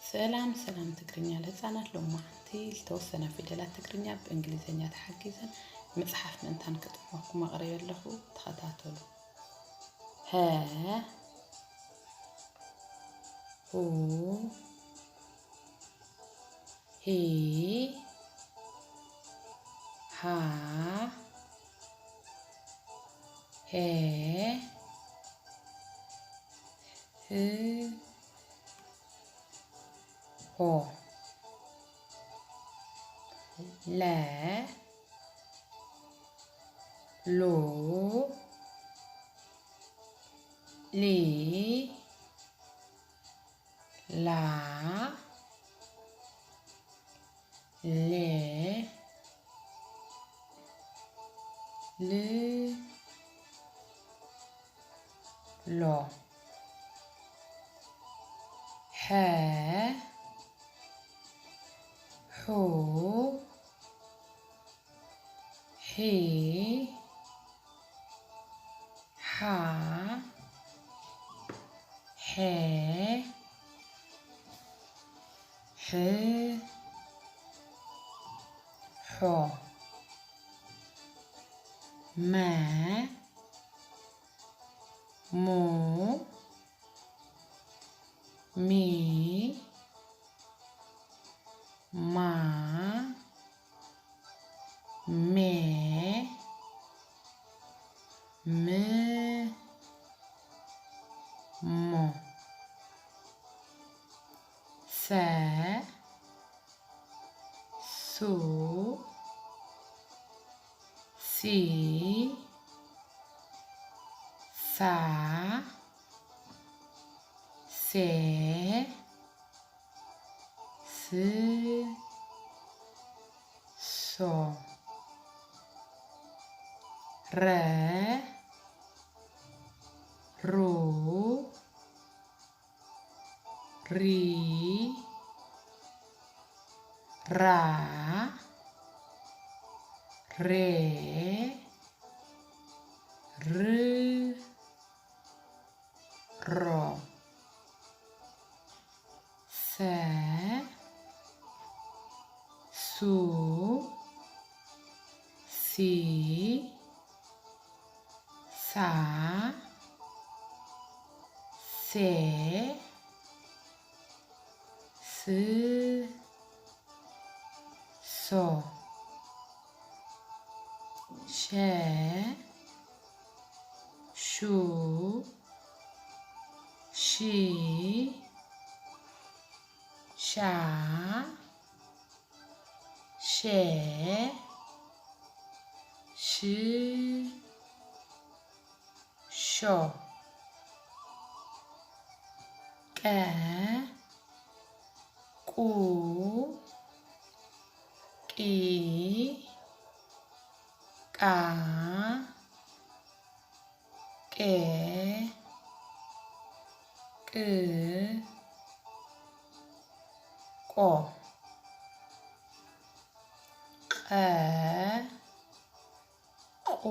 ሰላም ሰላም ትግርኛ ለህፃናት፣ ሎማዓንቲ ዝተወሰና ፊደላት ትግርኛ ብእንግሊዝኛ ተሓጊዘን ምፅሓፍ ምእንታን ክጥዕመኩም ኣቕሪበ ኣለኹ። ተኸታተሉ። ሀ፣ ሁ፣ ሂ፣ ሃ፣ ሄ፣ ህ፣ ሆ፣ ለ፣ ሉ፣ ሊ፣ ላ፣ ሌ፣ ል፣ ሎ፣ ሐ፣ ሑ፣ ሒ፣ ሓ፣ ሐ፣ ሕ፣ ሖ፣ መ፣ ሙ፣ ሚ፣ ማ፣ ሜ፣ ም፣ ሞ፣ ሰ፣ ሱ፣ ሲ፣ ሳ፣ ሴ፣ ስ፣ ሶ፣ ረ፣ ሩ፣ ሪ፣ ራ፣ ሬ፣ ር፣ ሮ፣ ሰ፣ ሱ፣ ሲ፣ ሳ፣ ሴ፣ ስ፣ ሶ፣ ሸ፣ ሹ፣ ሺ፣ ሻ፣ ሼ፣ ሽ፣ ሾ፣ ቀ፣ ቁ፣ ቂ፣ ቃ፣ ቄ፣ ቅ፣ ቆ፣ ቐ፣ ቁ፣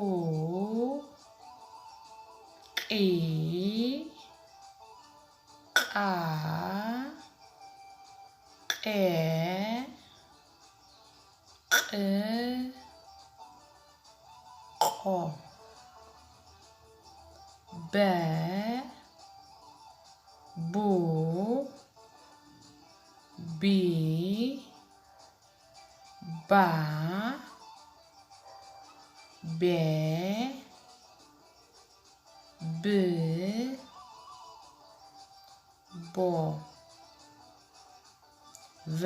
ቒ፣ ቓ፣ ቄ፣ ቕ፣ ቆ፣ በ፣ ቡ፣ ቢ፣ ባ፣ ቤ፣ ብ፣ ቦ፣ ቨ፣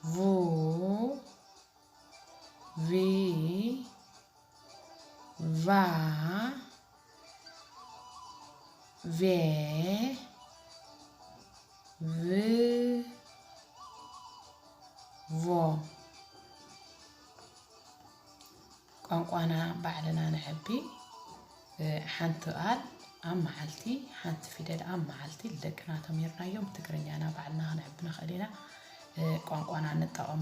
ቩ፣ ቪ፣ ቫ፣ ቬ፣ ቭ፣ ቮ። ቋንቋና ባዕልና ነዕቢ። እ፣ ሓንቲ ቃል ኣብ መዓልቲ፣ ሓንቲ ፊደል ኣብ መዓልቲ ንደቅና ተሚርናዮም፣ ትግርኛና ባዕልና ከነዕቢ ንኽእል ኢና። እ፣ ቋንቋና ንጠቐም።